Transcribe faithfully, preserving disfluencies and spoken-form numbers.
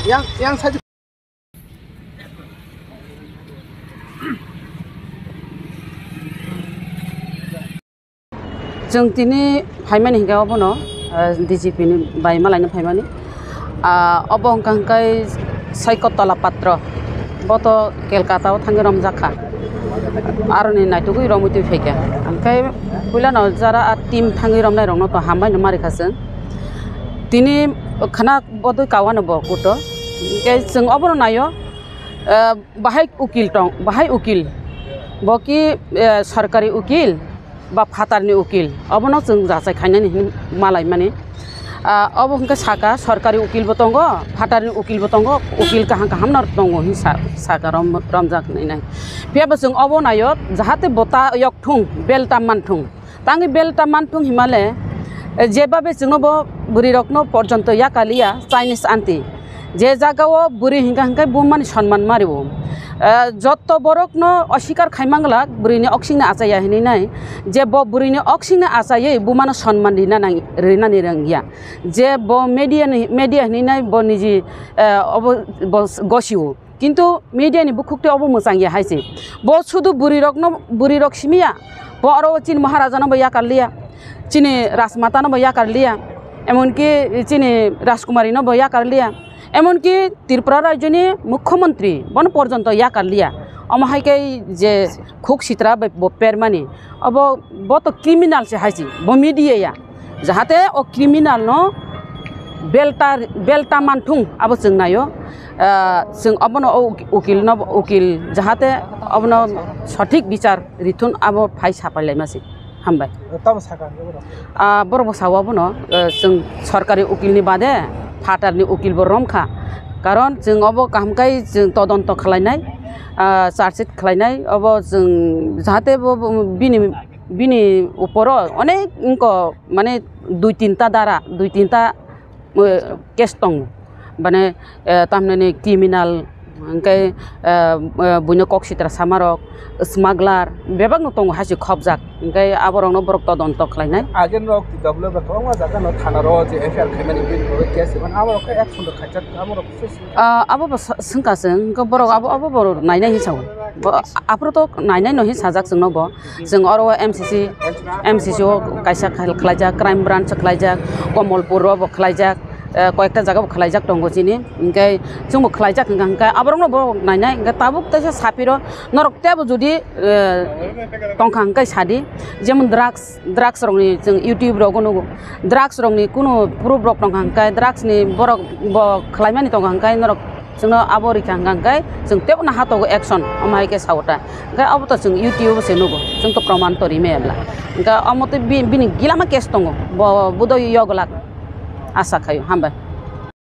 Yang, yang saja. Chwng tini phaimani hinkhe obono, ah, D G P ni bai malaino phaimani. Ah, obo hwnkha hwnkhe Saikotala Patro, bo to Kolkata o thangwi romjak kha, aroni naitugwi romwi twi phaikha. Hwnkhe puilano jara a team thangwi romnai rokno to hambai no mari kha chwng. Tini khwna bodwi kawano bo kuto, hwnkhe chwng obono naio, ah, bahai ukil tong, bahai ukil, bo ki, eh, sorkari ukil ba phatarni ukil, obono chwng jachai khainani hinwi malaimani. Ah, obo hwnkhe saka, sorkari ukil bo tongo, phatarni ukil bo tongo, ukil kaham kaham no tongo hinwi sa-, saka rom-, romjak hinwi nai. Phiya bo chwng obo naio, jahate bo ta yok thung, bel ta man thung. Tangwi bel ta man thung himale, eh, jebabe chwngno bo bwrwi rokno porjonto yakaliya Chinese aunty. Je jagao bwrwi hinkha hinkhe bumani sonman mario. Eh, jotto borokno osikar khai manglak bwrwini oksingni achaya hinwi nai, je bo bwrwini oksingni achaywi bumano sonman rina nang-, rinani rwngya. Je bo media ni, media hinwi nai bo niji, eh, obo bo gosio. Kintu media ni bukhuk tei obo mwchang ya hai se. Bo sudu bwrwi rokno, bwrwi rok simi ya. Bo aro chini Maharaja no bo yakar liya. Chini Rajmata no bo yakar liya. Emonki chini Rajkumari no bo yakar liya. Emonki Tripura rajyoni Mukhyamantri bono porjonto yakar liya. Omo hai khe je khuk sitra bai bo permani. Obo bo to criminal se hai se. Bo media ya. Jahate o criminal no belta, belta manthung abo chwng naio. Ah, chwng obono o uk-, ukil no, ukil jahate obono sothik bichar rithun abo phai sapai laima se. Hambai. Tamo saka ang borok? Ah, borok bo sao abono, eh, chwng sorkari ukil ni bade phatar ni ukil bo rom kha. Karon chwng obo kaham kai chwng todonto khlainai, ah, charge sheet khlainai, obo chwng jahate bo, bo bini bini uporo onek wngkha, mane dui tinta dara, dui tinta, eh, case tongo. Mane, eh, tamhinani criminal, hwnkhe, eh, eh, buino kok sitra samarok, smuggler, bebakno tongo haisi khopjak. Hwnkhe aborokno borok todonto khlainai. Agent rok T W rok kwbangma jaga no thana ro je F I R khaimani bini bagwi case rwmani, aborok khe action rok khaijak, aborok se se- Ah, abo bo sa-, swngkha chwng, hwnkhe borok abo, abo bo nainai hinwi sao. Bo, aphuru to nainai no hinwi sajak chwngno bo. Chwng oro o M C C, M C C o kaisa khal-, khlaijak, crime branch o khlaijak, Komolpur o bo khlaijak, eh, koyekta jaga bo khlaijak tongo chini. Hinkhe chwngbo khlaijak hwnkha, hwnkhe aborokno bo nainai, hinkhe tabuk teisa sapiro norok teibo jodi, eh, tongkha hwnkhe sadi, jemon drugs, drugs rokni chwng YouTube rogo nugo, drugs rokni kunu proof rok tongkha hwnkhe, drugs ni borok bo khlaimani tongkha hwnkhe norok chwngno abo rikha hwnkha hwnkhe chwng teibo no hatogo action, omo hai khe sao ta. Hwnkhe abo to chwng YouTube o se nugo, chwng to proman to rimaya bla. Hwnkhe omo tei bi-, bini gilama case tongo, bo budoi yogwlak asa khaio, hambai.